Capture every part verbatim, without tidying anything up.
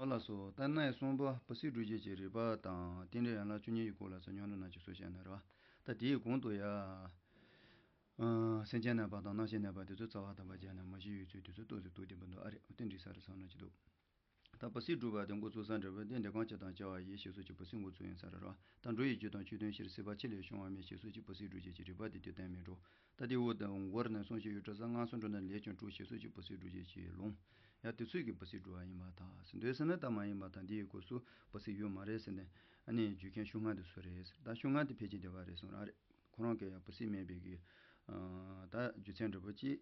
ཨོ་ལགས་སོ། ད་གནས་གསུམ་པ་བུ་སྲིད་སྒྲུབ་བྱེད་ཀྱི་རིགས་པ་དང་རྟེན་འབྲེལ་ཡན་ལག་བཅུ་གཉིས་ཀྱི་སྐོར་ལ་ཚོ་སྙན་སྒྲོན་གནང་ཞིག་གསུངས་བཞག་ན་རེད་བ། ད་དེའི་གོང་དུ་ཡ། ཨ། སེམས་ཅན་རྣམ་པ་དང་རྣམ་ཤེས་རྣམ་པ་དེ་ཚོ་རྩ་བ་དམ་པར་བྱས་ནས་མ་ཤི་ཡོད་ཚུལ་དེ་ཚོ་ཏོག་ཙམ་རྟོགས་བདེ་པོ་འདུག་ཨ་རེ། དེ་འགྲིག་ས་རེད་བསམ་ན་ཅི་འདུག་ད་བུ་སྲིད་སྒྲུབ་པ་དེ་འགོ་བཙུགས་ས་འདྲ་བོ་དེ་འདོད་ཁམས་སྤྱི་དང་བྱ་བ་ཡི་ཞེས་སོགས་ཀྱི་བུ་སྲིད་འགོ་བཙུགས་ཡིན་ས་རེད་རོ། ད་འགྲོ་ཡི་རྒྱུ་དང་ཆོས་དོན་ཕྱིར། སྲིད་པ་ཆེ་ལས་བྱུང་བ་མེད་ཞེས་སོགས་ཀྱི་བུ་སྲིད་སྒྲུབ་བྱེད་ཀྱི་རིགས་པ་དེ་དུས་གཏན་མེད་འགྲོ། ད་དེ་འོག་ཏུ་མགོར་ནི་གསུང་བཤད་ཡོད་གྲྭ་ས་སྔགས་སུ་འགྲོ་ན་ལས་ཀྱང་འགྲུབ་ཞེས་སོགས་ཀྱི་བུ་སྲིད་སྒྲུབ་བྱེད་ཀྱི་ལུང་། ཡང་དེ་ཚོས་ཀྱི་བུ་སྲིད་སྒྲུབ་པ་ཡིན་པར་ཐལ། འདོད་ས་ན་ད་མ་ཡིན་པར་ཐལ། འདི་ཡི་སྐབས་སུ་བུ་སྲིད་ཡོད་མ་རེད་ཟེར་ནས་ཨ་ནི་རྒྱུ་མཁན་ཤོག་ངག་འདི་སུ་རེད་ཟེར། ད་ཤོག་ངག་འདི་ཕལ་ཆེར་བདེན་པ་རེད་གསུངས་ར་རེད། ཁོ་རང་གི་ཡང་བུ་སྲིད་མེད་པའི་གི། ཨ། ད་རྒྱུ་མཚན་འདྲ་པོ་ཅིག་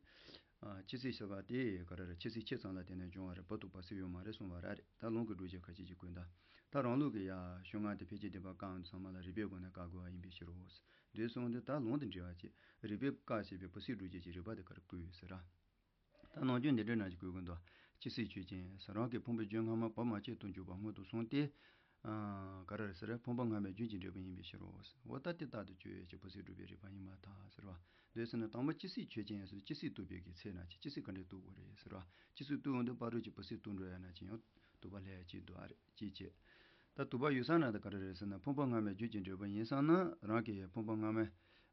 ཨ། སྤྱི་སྲིད་ཟེར་བ་དེ་ག་རེ་རེད། སྤྱི་སྲིད་ཁྱད་ཙམ་ལ་བརྟེན་ནས་འབྱུང་བ་རེད། བུ་དང་བུ་སྲིད་ཡོད་མ་རེད་གསུངས་པ་ར་རེད། ད་ལུང་གི་སྒྲུབ་བྱེད་ཁ་ཅིག་ཅིག་བཀོད་འདུག་ད་རང་ལུགས་ཀྱི་ཡ་ཤོག་ངག་དེ་ཕལ་ཆེར་བདེན་པ་བཀག་འདུག་ཚང་མ་ལ་རིགས་པའི་སྒོ་ནས་བཀག་དགོས་པ་ཡིན་པའི་ཕྱིར་རོ། འདོད་གསུངས་ཏེ་ད་ལུང་དང་འབྲེལ་བ་ཅིག་རིགས་པས་བཀག་ཅེས་པའི་བུ་སྲིད་སྒྲུབ་བྱེད་ཀྱི་རིགས་པ་དེ་ག་རེ་བཀོད་ཡོད་ཟེར་ར། ད་ནང་རྒྱུན་འདི་འདྲའི་ནང་ཅིག་བཀོད་ཀྱི་འདུག་སྤྱི་སྲིད་ཆོས་ཅན། རང་གི་ཕུང་པོའི་རྒྱུན་སྔ་མ་བར་མ་ཆད་དུ་འཇུག་པ་སྔོན་དུ་སོང་སྟེ། ཨ། ག་རེ་རེད་ཟེར། ཕུང་པོ་སྔ་མའི་རྒྱུན་གྱི་འབྲས་བུ་ཡིན་པའི་ཕྱིར་རོ། འོ་ད་དེ་ལྟར་དུ་ཆོས་ཅན་བུ་སྲིད་སྒྲུབ་པའི་རིགས་པ་ཡིན་པར་ཐལ་ཟེར་བ། འདོད་ས་ན་དང་པོ་སྤྱི་སྲིད་ཆོས་ཅན་ཟེར། སྤྱི་སྲིད་བཏུབ་པའི་གི་ཚེ་ན་ཅིག་སྤྱི་སྲིད་ག་འདྲས་བཏུབ་དགོས་རེད་ཟེར་བ། སྤྱི་སྲིད་བཏུབ་འོང་དུས་ཕ་རོལ་གྱི་བུ་སྲིད་བཏུབ་འགྲོ་ཡ་ན་ཅིག་ཡང་བཏུབ་པ་ལྷག་ཅིག་འདུག་ཨ་རེད། ཅིག་བྱས། ད་བཏུབ་པ་ཡོད་ས་ན་ད་ག་རེ་རེད་ཟེར་ན། ཕུང་པོ་སྔ་མའི་རྒྱུན་གྱི་འབྲས་བུ་ཡིན་ས་ན་རང་གི་ཕུང་པོ་སྔ་མ།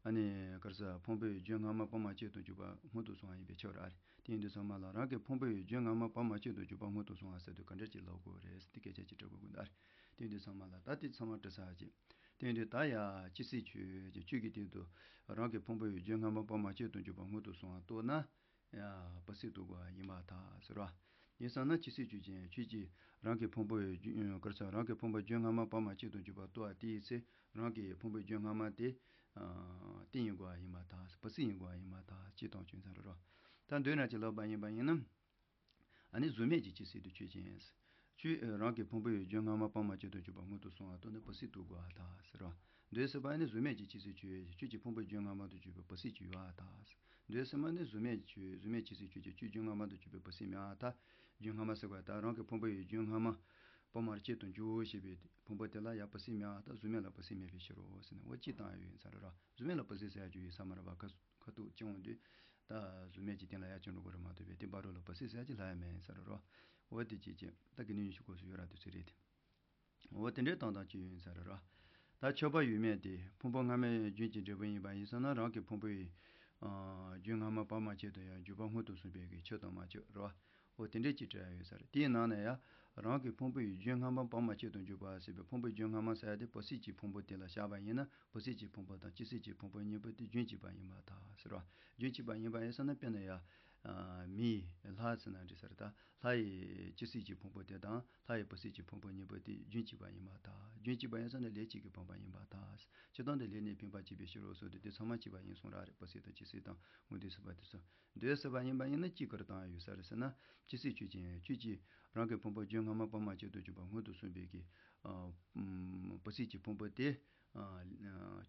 ཨ་ནི་ག་རེ་ཟེར། ཕུང་པོའི་རྒྱུན་སྔ་མ་བར་མ་ཆད་དུ་འཇུག་པ་སྔོན་དུ་སོང་བ་ཡིན་པའི་ཕྱིར་ར་རེད། དེ་ཡིན་དུས་ཚང་མ་ལ་རང་གི་ཕུང་པོའི་རྒྱུན་སྔ་མ་བར་མ་ཆད་དུ་འཇུག་པ་སྔོན་དུ་སོང་བ་ཟེར་དུས་ག་འདྲ་ཅིག་ལབ་དགོས་རེད་ཟེར་དེ་སྐད་ཆ་ཅིག་དྲི་དགོས་ཀྱི་འདུག་ཨ་རེད། དེ་ཡིན་དུས་ཚང་མ་ལ་ད་དེ་ཚང་མ་དྲི་ས་ཅིག་དེ་ཡིན་དུས་ད་ཡ་སྤྱི་སྲིད་ཆོས་ཅན་ཆོས་ཀྱི་སྟེང་དུ་རང་གི་ཕུང་པོའི་རྒྱུན་སྔ་མ་བར་མ་ཆད་དུ་འཇུག་པ་སྔོན་དུ་སོང་བ་རྟོགས་ན། ཡ། བུ་སྲིད་བཏུབ་པ་ཡིན་པར་ཐལ་ཟེར་བ། ཡིན་ས་ན་སྤྱི་སྲིད་ཆོས་ཅན་ཁྱོད་ཀྱིས་རང་གི་ཕུང་པོའི་རྒྱུ། ག་རེ་ཟེར། རང་གི་ཕུང་པོའི་རྒྱུན་སྔ་མ་བར་མ་ཆད་དུ་འཇུག་པ་རྟོགས་པ་དེའི་ཚེ་རང་གི་ཕུང་པོའི་རྒྱུན་སྔ་མ་དེ། ཨ། རྟེན་ཡིན་དགོས་པ་ཡིན་པར་ཐལ། བུ་སྲིད་ཡིན་དགོས་པ་ཡིན་པར་ཐལ། སྤྱི་དང་ཆོས་ཚང་རེད་རོ། ད་འདོད་ན་ཅིག་ལབ་པ་ཡིན་པ་ཡིན་ན། ཨ་ནི་གཟུགས་མེད་ཀྱི་སྤྱི་སྲིད་དུ་ཆོས་ཅན། ཁྱོད་རང་གི་ཕུང་པོའི་རྒྱུན་སྔ་མ་བར་མ་ཆད་དུ་འཇུག་པ་སྔོན་དུ་སོང་བ་རྟོགས་ན་བུ་སྲིད་བཏུབ་དགོས་པར་ཐལ་ཟེར་རོ། འདོད་ཟེར་བ་ནི་གཟུགས་མེད་ཀྱི་སྤྱི་སྲིད་ཆོས་ཅན། ཁྱོད་ཀྱི་ཕུང་པོའི་རྒྱུན་སྔ་མ་དུ་གྱུར་པའི་བུ་སྲིད་ཅིག་ཡོད་པར་ཐལ། འདོད་ཟེར་བ་ནི་གཟུགས་མེད་ཆོས། གཟུགས་མེད་སྤྱི་སྲིད་ཆོས་ཅན། ཁྱོད་རྒྱུན་སྔ་མ་དུ་གྱུར་པའི་བུ་སྲིད་མེད་པར་ཐལ། རྒྱུན་སྔ་མ་ཟེར་བ་ད་རང་གི་ཕུང་པོའི་རྒྱུན་སྔ་མ་བར་མར་ཆད་དུ་འཇུག་ཞེས་པའི་ཕུང་པོ་དེ་ལ་ཡང་བུ་སྲིད་མེད་པར་ཐལ། གཟུགས་མེད་ལ་བུ་སྲིད་མེད་པའི་ཕྱིར་རོ་ཟེར་ནས་འོ་སྤྱི་བཏང་ཡོད་ཡིན་ས་རེད་རོ། གཟུགས་མེད་ལ་བུ་སྲིད་ཟེར་ཡ་ཅིག་ཡོད་ས་མ་རེད་པ། ཁ་ཁ་ཐུག་སྤྱི་དབང་དུས་ད་གཟུགས་མེད་ཀྱི་སྟེང་ལ་ཡ་ཅིག་འགྲོ་དགོས་རེད་མ་གཏོགས་པའི་དེ་བར་རོ་ལ་བུ་སྲིད་ཟེར་ཡ་ཅིག་ལྷག་ཡ་མེད་ཡིན་ས་རེད་རོ། འོ་དེ་ཅིག་ཅིག་ད་གི་ནི་ཉི་ཤུ་སྐོར་སུ་ཡོད་ར་དུས་ཚོད་རེད་དེ། འོ་དེ་འདྲའི་སྟངས་དང་ཅིག་ཡོད་ཡིན་ས་རེད་རོ། ད་ཆགས་པ་ཡོད་མེད་དེ་ཕུང་པོ་སྔ་མའི་རྒྱུན་གྱི་འབྲས་བུ་ཡིན་པ་ཡིན་ས་ན་རང་གི་ཕུང་པོའི། ཨ། རྒྱུན་སྔ་མ་བར་མ་ཆད་དུ་ཡང་འཇུག་པ་སྔོན་དུ་སོང་བའི་གི་ཆགས་དང་མ་ཆགས་རོ། འོ་དེ་འདྲའི་ཅིག་བྲིས་ཡ་ཡོད་ས་རེད། དེའི་ནང་ནས་ཡང་རང་གི་ཕུང་པོའི་རྒྱུན་སྔ་མ་བར་མ་ཆད་དུ་འཇུག་པ་ཟེར་བའི་ཕུང་པོའི་རྒྱུན་སྔ་མ་ཟེར་ཡ་དེ་བུ་སྲིད་ཀྱི་ཕུང་པོ་དེ་ལ་བཞག་པ་ཡིན་ན་བུ་སྲིད་ཀྱི་ཕུང་པོ་དང་སྤྱི་སྲིད་ཀྱི་ཕུང་པོ་གཉིས་པོ་དེ་རྒྱུན་གཅིག་པ་ཡིན་པར་ཐལ་ཟེར་རོ། རྒྱུན་གཅིག་པ་ཡིན་པ་ཡིན་ས་ན་དཔེར་ན་ཡ། ཨ། མི་ཡི་ལྷ་ཟེར་ན་འགྲིག་ས་རེད། ད་ལྷ་ཡི་སྤྱི་སྲིད་ཀྱི་ཕུང་པོ་དེ་དང་ལྷ་ཡི་བུ་སྲིད་ཀྱི་ཕུང་པོ་གཉིས་པོ་དེ་རྒྱུན་གཅིག་པ་ཡིན་པར་ཐལ། རྒྱུན་གཅིག་པ་ཡིན་ས་ན་ལས་གཅིག་གིས་ཕོངས་པ་ཡིན་པར་ཐལ། སྤྱིར་བཏང་དུ་ལས་ནི་འཕེན་པར་བྱེད་པའི་ཕྱིར་རོ་ཟེར་དུས་དེ་ཚང་མ་གཅིག་པ་ཡིན་གསུངས་ར་རེད། བུ་སྲིད་དང་སྤྱི་སྲིད་དང་དངོས་འདུས་ཟེར་བ་དེ་ཚོ། འདོད་ཟེར་བ་ཡིན་པ་ཡིན་ན་གཅིག་ག་རེ་བཏང་ཡ་ཡོད་ས་རེད་ཟེར་ན། སྤྱི་སྲིད་ཆོས་ཅན། ཁྱོད་ཀྱིས་རང་གི་ཕུང་པོ་རྒྱུན་སྔ་མ་བར་མ་ཆད་དུ་འཇུག་པ་སྔོན་དུ་སོང་བའི་གི། ཨ། བུ་སྲིད་ཀྱི་ཕུང་པོ་དེ། ཨ།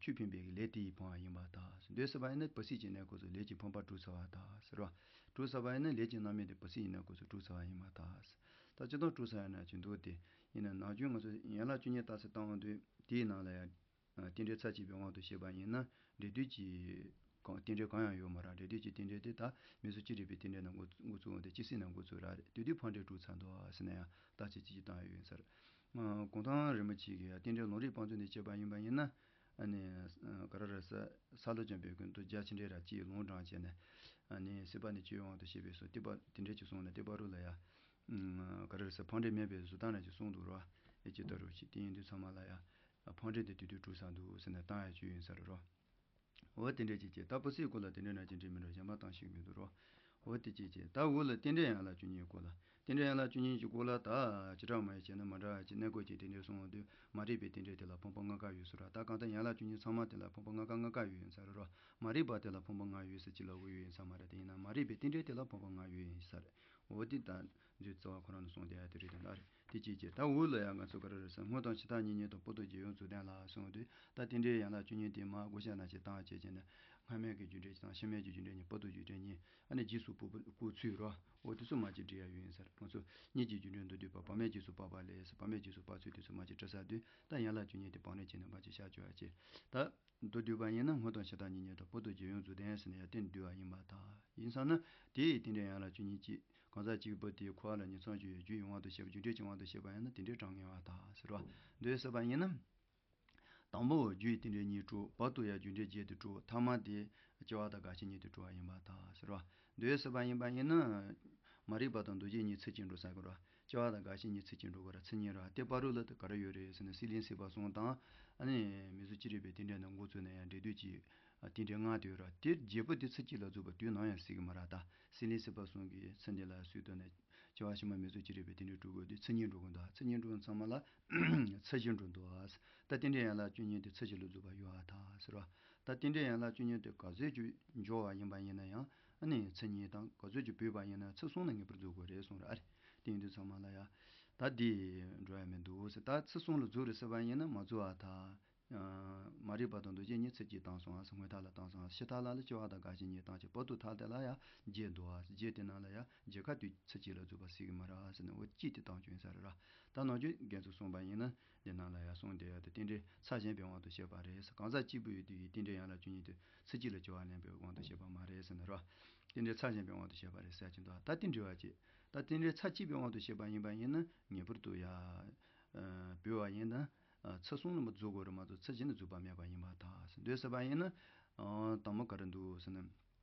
ཁྱོད་འཕེན་པའི་གི་ལས་དེ་ཡིས་ཕོངས་པ་ཡིན་པར་ཐལ། འདོད་ཟེར་བ་ཡིན་ན་བུ་སྲིད་ཀྱི་གནས་སྐབས་སུ་ལས་ཀྱིས་ཕོངས་པ་གྲུབ་ཚར་བར་ཐལ་ཟེར་རོ། གྲུབ་ཚར་བ་ཡིན་ན་ལས་ཀྱི་རྣམ་སྨིན་དེ་བུ་སྲིད་ཀྱི་གནས་སྐབས་སུ་གྲུབ་ཚར་བ་ཡིན་པར་ཐལ། ད་སྤྱིར་བཏང་གྲུབ་ཚར་ཡ་ན་ཅི་འདུག་དེ་ཡིན་ན་ནམ་རྒྱུན་ང་ཚོ་ཡན་ལག་བཅུ་གཉིས་ལྟ་ཚུལ་བཏང་དུས་དེའི་ནང་ལ་ཡང་། རྟེན་འབྲེལ་ཚར་གཅིག་པའི་དབང་དུ་བྱས་པ་ཡིན་ན་འབྲེལ་སྡུད་ཀྱི་གང་རྟེན་འབྲེལ་གང་ཡང་ཡོད་མ་རེད། འབྲེལ་སྡུད་ཀྱི་རྟེན་འབྲེལ་དེ་ད་མིང་གཟུགས་ཅི་རིགས་པའི་རྟེན་འབྲེལ་ནང་འགོ་འགོ་བཙུགས་འོང་སྟེ་སྤྱི་སྲིད་ནང་འགོ་བཙུགས་ར་རེད། དེ་དུས་ཕན་འབྲས་གྲུབ་ཚར་འདུག་ཟེར་ན་ཡང་བརྟག་དཔྱད་ཅིག་བཏང་ཡ་ཡོད་ས་རེད། ཨ། གུང་ཐང་རིན་པོ་ཆེ་གིས་ཡང་རྟེན་འབྲེལ་ལུང་རིགས་དཔང་བཙུགས་ནས་བཤད་པ་ཡིན་པ་ཡིན་ན། ཨ་ནི་ག་རེ་རེད་ཟེར། སཱ་ལུ་ལྗང་པའི་ཀུན་ཏུ་རྒྱ་ཆེ་འབྲས་ར་ཅིག་ལུང་དྲངས་བྱས་ནས། ཨ་ནི་སྲིད་པ་ནི་ཆོས་དབང་དུ་བྱས་པས་སོ། དེ་པ་དེ་འདྲས་ཅིག་གསུངས་ནས་དེ་པ་རུ་ལ་ཡ། ག་རེ་རེད་ཟེར། ཕན་འབྲས་མེད་པའི་བཟོ་ལྟ་ནང་ཅིག་གསུངས་འདུག་རོ། ཨེ་ཅི་ལྟ་རུ་ཞིག་དེ་ཡིན་དུས་ཚང་མ་ལ་ཡ། ཕན་འབྲས་དེ་དུས་དུས་གྲུབ་ཚར་འདུག་ཟེར་ནས་བཏང་ཡ་ཅིག་ཡིན་ས་རེད་རོ། འོ་དེ་འདྲས་ཅིག་བྱས། ད་བུ་སྲིད་སྐོར་ལ་དེ་འདྲས་ནང་ཅིག་འདྲི་མི་འདྲ་གཞན་པ་བཏང་ཤེས་མི་འདུག་རོ། འོ་དེ་ཅིག་བྱས། ད་འོག་ལ་རྟེན་འབྲེལ་ཡན་ལག་བཅུ་གཉིས་སྐོར་ལ། རྟེན་འབྲེལ་ཡན་ལག་བཅུ་གཉིས་ཀྱི་སྐོར་ལ་ད་བྱེ་བྲག་སྨྲ་བས་བྱས་ན་མ་འདྲ་བ་ཅིག་གནས་སྐབས་ཀྱི་རྟེན་འབྲེལ་གསུངས་འོང་དུས་མ་རིག་པའི་རྟེན་འབྲེལ་དེ་ལ་ཕོངས་པ་ལྔ་ཀ་ཡོད་ཟེར་ར། ད་གང་ལྟར་ཡན་ལག་བཅུ་གཉིས་ཚང་མ་དེ་ལ་ཕོངས་པ་ལྔ་ཀ་ལྔ་ཀ་ཡོད་ཡིན་ས་རེད་རོ། མ་རིག་པ་དེ་ལ་ཕོངས་པ་ལྔ་ཡོད་ཟེར་ཅིག་ལབ་དགོས་ཡོད་ཡིན་ས་མ་རེད། དེ་ཡིན་ན་མ་རིག་པའི་རྟེན་འབྲེལ་དེ་ལ་ཕོངས་པ་ལྔ་ཡོད་ཡིན་ས་རེད། འོ་དེ་ད་མཛོད་རྩ་བ་ཁོ་རང་ནས་གསུངས་བསྡད་ཡ་དེ་རེད་དེ་འདྲ་རེད། དེ་གཅིག་བྱས། ད་འོག་ལ་ཡང་ང་ཚོ་ག་རེ་རེད་ཟེར། སྔོན་དང་ཕྱི་ཐ་སྙད་གཉིས་དང་པོ་ཏོ་རྗེས་དབྱུང་རྫོགས་ལྡན་ལ་གསུངས་དུས་ད་རྟེན་འབྲེལ་ཡན་ལག་བཅུ་གཉིས་དེ་མར་བགོ་བཤའ་ནང་བཞིན་བཏང་བྱས་བྱས་ནས་སྔ་མའི་གི་རྒྱུ་འབྲས་དང་ཕྱི་མའི་གི་རྒྱུ་འབྲས་གཉིས་པོ་ཏོ་རྗེས་དྲན་གཉིས་ཨ་ནི་རྗེས་སུ་དཔག་པའི་སྐུལ་ཚུལ་རོ། འོ་དེ་ཚོ་མར་ཅིག་འབྲི་ཡ་ཡོད་ཡིན་ས་རེད། ང་ཚོ་གཉིས་ཀྱི་རྒྱུ་འབྲས་མདོར་བསྡུས་པ་བར་མའི་རྗེས་སུ་དཔག་པ་ལས་ཟེར་བར་མའི་རྗེས་སུ་དཔག་ཚུལ་དེ་ཚོ་མར་ཅིག་འབྲི་ས་དུས་ད་ཡན་ལག་བཅུ་གཉིས་དེ་བང་རིམ་བྱས་ནས་མར་ཅིག་བཤད་ཆོག་ཡ་ཅིག་ད། མདོར་བསྡུས་པ་ཡིན་ན་སྔོན་དང་ཕྱི་ཐ་སྙད་གཉིས་དང་པོ་ཏོ་རྗེས་དབྱུང་རྫོགས་ལྡན་ཟེར་ནས་ཡར་བསྟན་བསྡུས་པ་ཡིན་པར་ཐལ། ཡིན་ཙང་ན་དེའི་རྟེན་འབྲེལ་ཡན་ལག་བཅུ་གཉིས་ཀྱི་ གང་ཟག་གཅིག་པུ་དེའི་འཁོར་བ་ལ་ཉེར་ཚང་བཅུ་ཡི་རྒྱུ་ཡི་དབང་དུ་བྱས་པ། རྒྱུ་འབྲས་ཀྱི་དབང་དུ་བྱས་པ་ཡིན་ན་དེ་འདྲའི་གྲངས་ངེས་པར་དག་ཟེར་བ། འདོད་ཟེར་བ་ཡིན་ན། དང་པོ་རྒྱུ་ཡི་རྟེན་འབྲེལ་གཉིས་གྲུབ། བར་དུ་ཡང་རྒྱུ་འབྲས་བརྒྱད་དུ་གྲུབ། ཐ་མ་དེ་སྐྱེ་བ་དང་རྒ་ཤི་གཉིས་དུ་གྲུབ་པ་ཡིན་པར་ཐལ་ཟེར་བ། འདོད་ཟེར་བ་ཡིན་པ་ཡིན་ན། མ་རིག་པ་དང་འདུ་བྱེད་གཉིས་ཚུར་གཅིག་འགྲོ་ཟེར་གི་རེད། སྐྱེ་བ་དང་རྒ་ཤི་གཉིས་ཚུར་གཅིག་འགྲོ་གི་རེད། ཚུར་གཉིས་རེད། དེ་བར་དུ་ལ་དེ་ག་རེ་ཡོད་རེད་ཟེར་ན། སྲེད་ལེན་སྲིད་པ་གསུམ་དང་། ཨ་ནི་མིང་གཟུགས་ཅི་རིགས་པའི་རྟེན་འབྲེལ་ནང་འགོ་བཙུགས་ནས་ཡང་འབྲེལ་འདོད་ཀྱི་རྟེན་འབྲེལ་ལྔ་དེ་ཡོད་རེད། དེ་བརྒྱད་པོ་དེ་ཚུར་གཅིག་ལ་འཛུགས་པ་དུས་ནམ་ཡང་སྲིད་གི་མ་རེད་ད། སྲེད་ལེན་སྲིད་པ་གསུམ་གྱིས་ཚུར་འདི་ལ་སྲིད་དོན་ནས། སྐྱེ་བ་ཕྱི་མ་མིང་གཟུགས་ཅི་རིགས་པའི་རྟེན་འབྲེལ་གྲུབ་དགོས་དུས་ཚུར་གཉིས་འགྲོ་དགོས་འདུག། ཚུར་གཉིས་འགྲོ་ཚང་མ་ལ་ཚུར་བཞི་འགྲོ་འདུག། ད་རྟེན་འབྲེལ་ཡན་ལག་བཅུ་གཉིས་དེ་ཚུར་བཞི་ལ་འཛུགས་པ་ཡོད་པར་ཐལ་ཟེར་བ། ད་རྟེན་འབྲེལ་ཡན་ལག་བཅུ་གཉིས་དེ་ག་ཚོད་ཅིག་འབྱོར་བ་ཡིན་པ་ཡིན་ན་ཡང་། ཨ་ནི་ཚུར་གཉིས་དང་ག་ཚོད་ཅིག་བུད་པ་ཡིན་ན་ཚུར་གསུམ་ལ་ངེས་པར་འཛུགས་དགོས་རེད་གསུངས་རེད། ཨ་རེ། དེ་ཡིན་དུས་ཚང་མ་ལ་ཡ། ད་འདི་འགྲོ་ཡ་མི་འདུག་ཟེར། ད་ཚུར་གསུམ་ལ་འཛུགས་རེད་ཟེར་བ་ཡིན་ན་མ་འཛུགས་པར་ཐལ། མ་རིག་པ་དང་འདུ་བྱེད་གཉིས་ཚུར་གཅིག་བཏང་སོང་ཟེར། སྔོན་མཐའ་ལ་བཏང་སོང་། ཕྱི་མཐའ་ལ་ལ་སྐྱེ་བ་དང་རྒ་ཤི་གཉིས་བཏང་བྱས། བར་དུ་མཐའ་དེ་ལ་ཡང་བརྒྱད་འདུག་པ། བརྒྱད་དེ་ནང་ལ་ཡང་བརྒྱད་ཀ་དེ་ཚུར་གཅིག་ལ་འཛུགས་པ་སྲིད་གི་མ་རེད་ཟེར་ནས། འོ་གཅིག་དེ་བཏང་བྱུང་ཡིན་ས་རེད་ར། ད་ནམ་རྒྱུན་རྒྱན་ཚུལ་གསུངས་པ་ཡིན་ན། འདི་ནང་ལ་ཡང་གསུངས་བསྡད་ཡ་དེ་རྟེན་འབྲེལ་ཚད་གཞན་པའི་དབང་དུ་བྱས་པ་རེད་ཟེར། གང་ཟག་གཅིག་པུ་ཡོད་དུས་ཀྱི་རྟེན་འབྲེལ་ཡན་ལག་བཅུ་གཉིས་དེ་ཚུར་གཅིག་ལ་སྐྱེ་བ་ལེན་པའི་དབང་དུ་བྱས་པ་མ་རེད་ཟེར་ནས་ར། རྟེན་འབྲེལ་ཚད་གཞན་པའི་དབང་དུ་བྱས་པ་རེད་ཟེར་གྱིན་འདུག། ད་དེ་འདྲ་བ་ཅིག། ད་རྟེན་འབྲེལ་ཚད་གཅིག་པའི་དབང་དུ་བྱས་པ་ཡིན་པ་ཡིན་ན། ངེས་པར་དུ་ཡ། བུད་པ་ཡིན་ན། ཚུར་གསུམ་ལ་མ་འཛུགས་དགོས་རེད་མ་གཏོགས་ཚུར་བཞི་ནས་འཛུགས་པ་མེད་པ་ཡིན་པར་ཐལ་ཟེར། འདོད་ཟེར་བ་ཡིན་ན། དང་པོ་ག་རེ་འདུག་ཟེར་ན།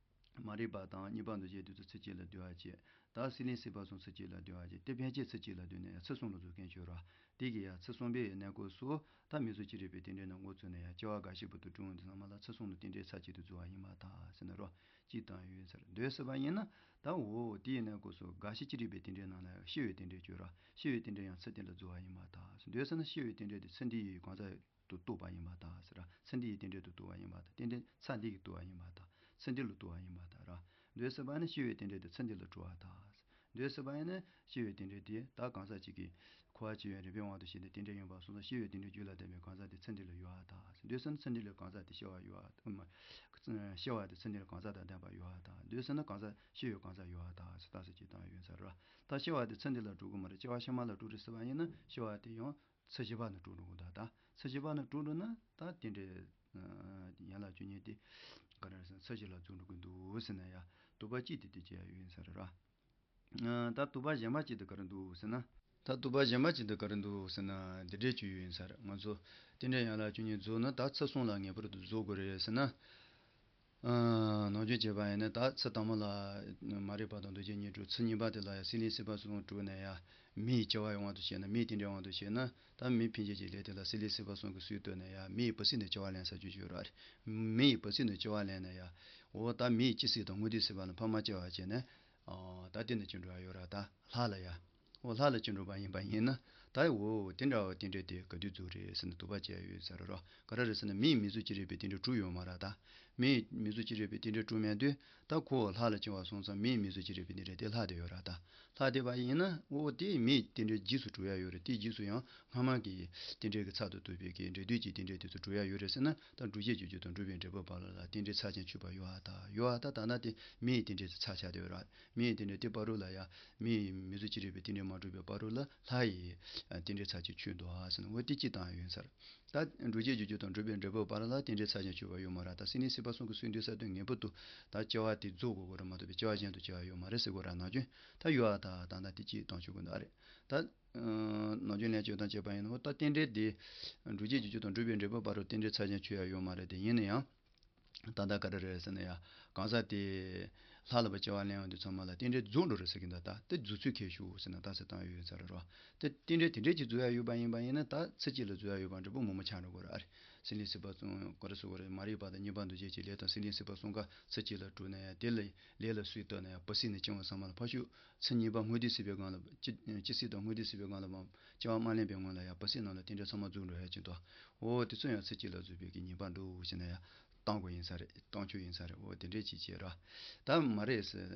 མ་རིག་པ་དང་གཉིས་པ་འདུ་བྱེད་དེ་ཚོ་ཚུར་གཅིག་ལ་འདུ་བ་བྱེད། ད་སྲེད་ལེན་སྲིད་པ་གསུམ་ཚུར་གཅིག་ལ་འདུ་བ་བྱེད། དེ་ཕན་ཆད་ཚུར་གཅིག་ལ་འདུས་ནས་ཡང་ཚུར་གསུམ་ལ་འཛུགས་མཁན་ཆོས་ར། དེ་གི་ཡང་ཚུར་གསུམ་པའི་གནས་སྐབས་སུ་ད་མིང་གཟུགས་ཅི་རིགས་པའི་རྟེན་འབྲེལ་ནང་འགོ་བཙུགས་ནས་ཡང་སྐྱེ་བ་རྒ་ཤི་བར་དུ་གྲུབ་འོང་དུས་ཚང་མ་ལ་ཚུར་གསུམ་ལ་རྟེན་འབྲེལ་ཚད་གཅིག་ཏུ་འཛུགས་པ་ཡིན་པར་ཐལ་ཟེར་ནས་རོ། གཅིག་བཏང་ཡོད་ཟེར། འདོད་ཟེར་བ་ཡིན་ན། ད་འོ་དེའི་གནས་སྐབས་སུ་རྒ་ཤི་ཅི་རིགས་པའི་རྟེན་འབྲེལ་ནང་ལ་ཤི་བའི་རྟེན་འབྲེལ་གྱུར་ར། ཤི་བའི་རྟེན་འབྲེལ་ཡང་ཚུར་དེ་ལ་འཛུགས་པ་ཡིན་པར་ཐལ། འདོད་ཟེར་ན་ཤི་བའི་རྟེན་འབྲེལ་དེ་ཚུར་འདི་ཡི་གང་ཟག་ཏུ་གཏུགས་པ་ཡིན་པར་ཐལ་ཟེར་ར། ཚུར་འདི་ཡི་རྟེན་འབྲེལ་དུ་གཏུགས་པ་ཡིན་པར་ཐལ། རྟེན་འབྲེལ་ཚད་འདི་ཡི་གཏུགས་པ་ཡིན་པར་ཐལ། ཚུར་འདི་ལ་གཏུགས་པ་ཡིན་པར་ཐལ་ར། འདོད་ཟེར་བ་ནི་ཤི་བའི་རྟེན་འབྲེལ་དེ་ཚུར་འདི་ལ་གྲུབ་པར་ཐལ། འདོད་ཟེར་བ་ཡིན་ན་ཤི་བའི་རྟེན་འབྲེལ་དེ་ད་གང་ཟག་གཅིག་གི་འཁོར་བ་སྐྱེ་བའི་རིམ་པའི་དབང་དུ་བྱས་ཏེ་རྟེན་འབྲེལ་ཡིན་པ་སོང་ཙང་། ཤི་བའི་རྟེན་འབྲེལ་རྒྱུད་ལ་ལྡན་པའི་གང་ཟག་དེ་ཚུར་འདི་ལ་ཡོད་པར་ཐལ། འདོད་ཟེར་ན་ཚུར་འདི་ལ་གང་ཟག་དེ་ཤི་བ་ཡོད་པར། ཤི་བ་དེ་ཚུར་འདི་ལ་གང་ཟག་དང་ལྡན་པ་ཡོད་པར་ཐལ། འདོད་ཟེར་ན་གང་ཟག་ཤི་བའི་གང་ཟག་ཡོད་པར་ཐལ་ཟེར། ད་ཟེར་གྱི་བཏང་ཡོད་ས་རེད། ད་ཤི་བ་དེ་ཚུར་འདི་ལ་གྲུབ་ཀྱི་མ་རེད། སྐྱེ་བ་ཕྱི་མ་ལ་གྲུབ་རེད་ཟེར་བ་ཡིན་ན་ཤི་བ་དེ་ཡང་ཚུར་བཞི་པ་ནས་གྲུབ་འགྲོ་གི་འདུག། ད་ཚུར་བཞི་པ་ནས་གྲུབ་འགྲོ་ན་ད་རྟེན་འབྲེལ་ཡན་ལག་བཅུ་གཉིས་དེ་ག་རེ་རེད་ཟེར་ན་ཚུར་བཞི་ལ་འཛུགས་འགྲོ་གི་འདུག་ཟེར་ན་ཡ། དུ་བ་གཅིག་དེ་དེ་བྱས་ཡོད་ཡིན་ས་རེད་ར། ད་དུ་བ་གཞན་པ་གཅིག་དེ་ག་རེ་འདུག་ཟེར་ན། ད་དུ་བ་གཞན་པ་གཅིག་དེ་ག་རེ་འདུག་ཟེར་ན་འདི་འདྲས་ཅིག་ཡོད་ཡིན་ས་རེད། ང་ཚོ་རྟེན་འབྲེལ་ཡན་ལག་བཅུ་གཉིས་རྫོགས་ན་ད་ཚུར་གསུམ་ལ་ངེས་པར་དུ་རྫོགས་དགོས་རེད་ཟེར་ན། ནམ་རྒྱུན་བྱས་པ་ཡིན་ན་ད་ཚུར་དང་པོ་ལ་མ་རིག་པ་དང་འདུ་བྱེད་གཉིས་གྲུབ། ཚུར་གཉིས་པ་དེ་ལ་ཡང་སྲེད་ལེན་སྲིད་པ་གསུམ་གྲུབ་ནས་ཡང་མིའི་སྐྱེ་བ་ཡོང་བ་དུ་བྱས་ན། མིའི་རྟེན་འབྲེལ་དབང་དུ་བྱས་ན། ད་མི་འཕེན་བྱེད་ཀྱི་ལས་དེ་ལ་སྲེད་ལེན་སྲིད་པ་གསུམ་གྱིས་སུས་གཏོད་ནས་ཡང་མིའི་བུ་སྲིད་ནས་སྐྱེ་བ་ལེན་ས་བཅུ་བཅུ་ར་རེད། མིའི་བུ་སྲིད་ནས་སྐྱེ་བ་ལེན་ནས་ཡང་། འོ་ད་མིའི་སྤྱི་སྲིད་དང་དངོས་དུས་སྲིད་པ་ལ་ཕ་མ་སྐྱེ་བ་བྱས་ནས། ད་དེ་ནི་ཅི་འགྲོ་ཡ་ཡོད་ར། ད་ལྷ་ལ་ཡ། འོ་ལྷ་ལ་ཅི་འགྲོ་བ་ཡིན་པ་ཡིན་ན། ད་འོ་དེ་འདྲ་བ་རྟེན་འབྲེལ་དེ་ག་དུས་རྫོགས་རེད་ཟེར་ན་དུ་བ་བྱས་ཡོད་ས་རེད་རོ། ག་རེ་རེད་ཟེར་ན་མིའི་མིང་གཟུགས་ཅི་རིགས་པའི་རྟེན་འབྲེལ་གྲུབ་ཡོད་མ་རེད་ད། མིའི་མིང་གཟུགས་ཅི་རིགས་པའི་རྟེན་འབྲེལ་གྲུབ་མེད་དུས་ད་ཁོ་ལྷ་ལ་སྐྱེ་བ་སོང་ཙང་མིའི་མིང་གཟུགས་ཅི་རིགས་པའི་རྟེན་འབྲེལ་དེ་ལྷག་བསྡད་ཡོད་ར་ད། ལྷག་བསྡད་པ་ཡིན་ན་འོ་དེ་མིའི་རྟེན་འབྲེལ་རྗེས་སུ་གྲུབ་ཡ་ཡོད་རེད། དེ་རྗེས་སུ་ཡང་སྔ་མ་གི་རྟེན་འབྲེལ་གྱི་ཚབ་ཏུ་གཏུགས་པའི་གི་འབྲེལ་འདོད་ཀྱི་རྟེན་འབྲེལ་དེ་ཚོ་གྲུབ་ཡ་ཡོད་རེད་ཟེར་ན། ད་སྒྲུབ་བྱེད་རྒྱུ་རྒྱུ་དང་སྒྲུབ་པའི་འབྲས་བུ་བར་ལ་ལ་རྟེན་འབྲེལ་ཚད་ཅན་ཆོད་པ་ཡོད་ཨ་ད། ཡོད་ཨ་ད། ད་ན་དེ་མིའི་རྟེན་འབྲེལ་དེ་ཚད་ཆགས་བསྡད་ཡོད་ར། མིའི་རྟེན་འབྲེལ་དེ་བར་དུ་ལ་ཡ་མིའི་མིང་གཟུགས་ཅི་རིགས་པའི་རྟེན་འབྲེལ་མ་གྲུབ་པའི་བར་དུ་ལ་ལྷ་ཡི་རྟེན་འབྲེལ་ཚད་ཅན་ཆོད་འདུག་ཨ་ཟེར་ན། འོ་དེ་གཅིག་བཏང་ཡ་ཡོད་ས་རེད། ད་སྒྲུབ་བྱེད་རྒྱུ་རྒྱུ་དང་སྒྲུབ་པའི་འབྲས་བུ་བར་ལ་རྟེན་འབྲེལ་ཚད་ཅན་ཆོད་པ་ཡོད་མ་རེད། ད་སྲེད་ལེན་སྲིད་པ་གསུམ་གྱིས་སུས་འདོད་ས་དེ་ངེས་པར་དུ་ད་སྐྱེ་བ་དེ་རྫོགས་དགོས་དགོས་རེད་མ་གཏོགས་པའི་སྐྱེ་བ་གཞན་དུ་སྐྱེ་བ་ཡོད་མ་རེད་ཟེར་དགོས་ར། ནམ་རྒྱུན་ད་ཡོད་ཨ་ད། ད་ན་དེ་གཅིག་བཏང་ཆོག་གི་འདུག་ཨ་རེད། ད་ནམ་རྒྱུན་ལན་གཅིག་བཏང་བྱས་པ་ཡིན་ན། འོ་ད་རྟེན་འབྲེལ་དེ་སྒྲུབ་བྱེད་རྒྱུ་རྒྱུ་དང་སྒྲུབ་པའི་འབྲས་བུ་བར་དུ་རྟེན་འབྲེལ་ཚད་ཅན་ཆོད་ཡ་ཡོད་མ་རེད། དེ་ཡིན་ན་ཡང་། ད་ལྟ་ག་རེ་རེད་ཟེར་ན་ཡ། གང་ཟག་དེ་ལྷ་ལ་བ་སྐྱེ་བ་ལེན་ཡོང་དུས་ཚང་མ་ལ་རྟེན་འབྲེལ་རྫོགས་འགྲོ་རེད་ཟེར་གྱི་འདུག། ད་དེ་རྫོགས་ཚུལ་ཁས་ཞུ་ཟེར་ན་ད་ཟེར་བཏང་ཡོད་ས་རེད་རོ། དེ་རྟེན་འབྲེལ་དེ་འདྲས་ཀྱི་རྫོགས་ཡ་ཡོད་པ་ཡིན་པ་ཡིན་ན། ད་ཚེ་གཅིག་ལ་རྫོགས་ཡ་ཡོད་པ་འབྲས་བུ་མང་པོ་ཆགས་འགྲོ་གི་རེད་ཨ་རེད། སྲེད་ལེན་སྲིད་པ་གསུམ་ག་རེ་ཟེར་དགོས་རེད། མ་རིག་པ་དང་གཉིས་པ་འདུ་བྱེད་ཀྱི་ལས་དང་སྲེད་ལེན་སྲིད་པ་གསུམ་ཀ་ཚེ་གཅིག་ལ་གྲུབ་ན་ཡང་དེ་ལས་ལས་ལ་སུས་ལྟོས་ན་ཡང་བུ་སྲིད་ནས་སྐྱེ་བ་ཚང་མ་ལ་ཕར་ཞོག། ཚེ་གཉིས་པ་དངོས་དུས་སྲིད་པའི་སྒང་ལ་སྤྱི་སྤྱི་སྲིད་དང་དངོས་དུས་སྲིད་པའི་སྒང་ལ་མ་སྐྱེ་བ་མ་ལེན་པའི་སྔོན་ལ་ཡང་བུ་སྲིད་ནང་ལ་རྟེན་འབྲེལ་ཚང་མ་རྫོགས་འགྲོ་ཡ་ཅིག་འདུག། འོ་དེ་ཚོ་ཡང་ཚེ་གཅིག་ལ་རྫོགས་པའི་གི་ཉེས་པ་འདུག་ཟེར་ན་ཡང་བཏང་དགོས་ཡིན་ས་རེད། བཏང་ཆོག་ཡིན་ས་རེད། འོ་དེ་འདྲས་ཅིག་བྱས་ར། ད་མ་རེད་ཟེར།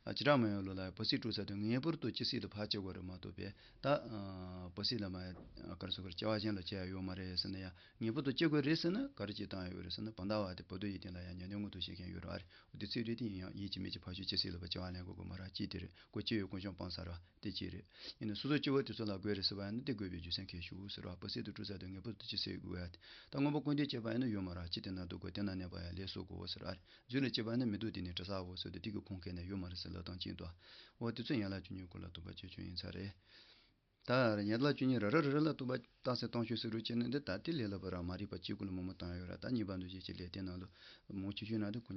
བྱེ་བྲག་སྨྲ་བའི་ལུགས་ལ་བུ་སྲིད་གྲུབ་ཚར་དུས་ངེས་པར་དུ་སྤྱི་སྲིད་དུ་ཕར་སྐྱེ་དགོས་རེད་མ་གཏོགས་པས་ད། བུ་སྲིད་ལ་མ་ག་རེ་ཟེར་དགོས་རེད། སྐྱེ་བ་གཞན་ལ་སྐྱེ་ཡ་ཡོད་མ་རེད་ཟེར་ན་ཡང་ངེས་པར་དུ་སྐྱེ་དགོས་རེད་ཟེར་ན་ག་རེ་བྱེད་སྟངས་ཡོད་རེད་ཟེར་ན། བར་འདའ་བ་དེ་བུ་དོ་ཡི་སྟེང་ལ་ཡང་ཉམས་ལེན་མངོན་དུ་བྱེད་མཁན་ཡོད་རེད་ཨ་རེད། འོ་དེ་ཚིག་འགྲེལ་དེ་ཡིན་ཡང་ཡིད་ཀྱི་མིག་གི་ཕ་ཆོས་ཅི་སྲིད་ལ་བ་སྐྱེ་བ་ལེན་དགོས་དགོས་མ་རེད། གཅིག་དེ་རེད། ཁོ་སྐྱེ་བའི་ཀུན་འབྱུང་སྤངས་ཚར་བ་དེ་གཅིག་རེད། ཡིན་ནའི་སོ་སོ་སྐྱེ་བོ་དེ་ཚོ་ལ་དགོས་རེད་ཟེར་བ་ཡིན་ན་དེ་དགོས་པའི་རྒྱུ་མཚན་གལ་ཤོས་ཟེར་བ། བུ་སྲིད་དུ་སྤྲུལ་ས་དེ་ངེས་པར་དུ་ཅི་སྲིད་དགོས་ཡ་དེ། ད་སྔོན་པོ་ཀུན་ལྡན་སྐྱེས་པ་ཡིན་ན་ཡོད་མ་རེད། ཅི་དེ་ན་འདུག་དགོས། དེ་ན་གནས་པ་ཡ་ལས་སུ་དགོས་ཟེར་ཨ་རེད། རྫུས་ལ་སྐྱེས་པ་ཡིན་ན་མི་འདུག་དེ་ནི་དྲི་ཟ་འོ་ཟེར་དུས་དེ་གི་ཁུངས་སྐྱེལ་ནས་ཡོད་མ་རེད་ཟེར་ལབ་སྟངས་གཅིག་འདུག་འོ་དེ་ཚོ་ཡན་ལག་བཅུ་གཉིས་སྐོར་ལ་སྡོམ་པ་ཆོས་ཅན་ཡིན་ས་རེད། ད་ཡན་ལག་བཅུ་གཉིས་ར་ར་རི་རི་ལ་སྡོམ་པ་རྟགས་གསལ་སྟོང་ཤོས་ཟེར་རུ་བྱས་ནས་འདི་ད་དེ་ལས་སླ་པོ་ར་མ་རིག་པ་གཅིག་ཀུན་ལ་མང་མང་བཏང་ཡོད་ར། ད་གཉིས་པ་འདུ་བྱེད་ཀྱི་ལས་དེ་ནང་ལ་མང་ཆེ་ཤོས་ན་དེ་ཀུན་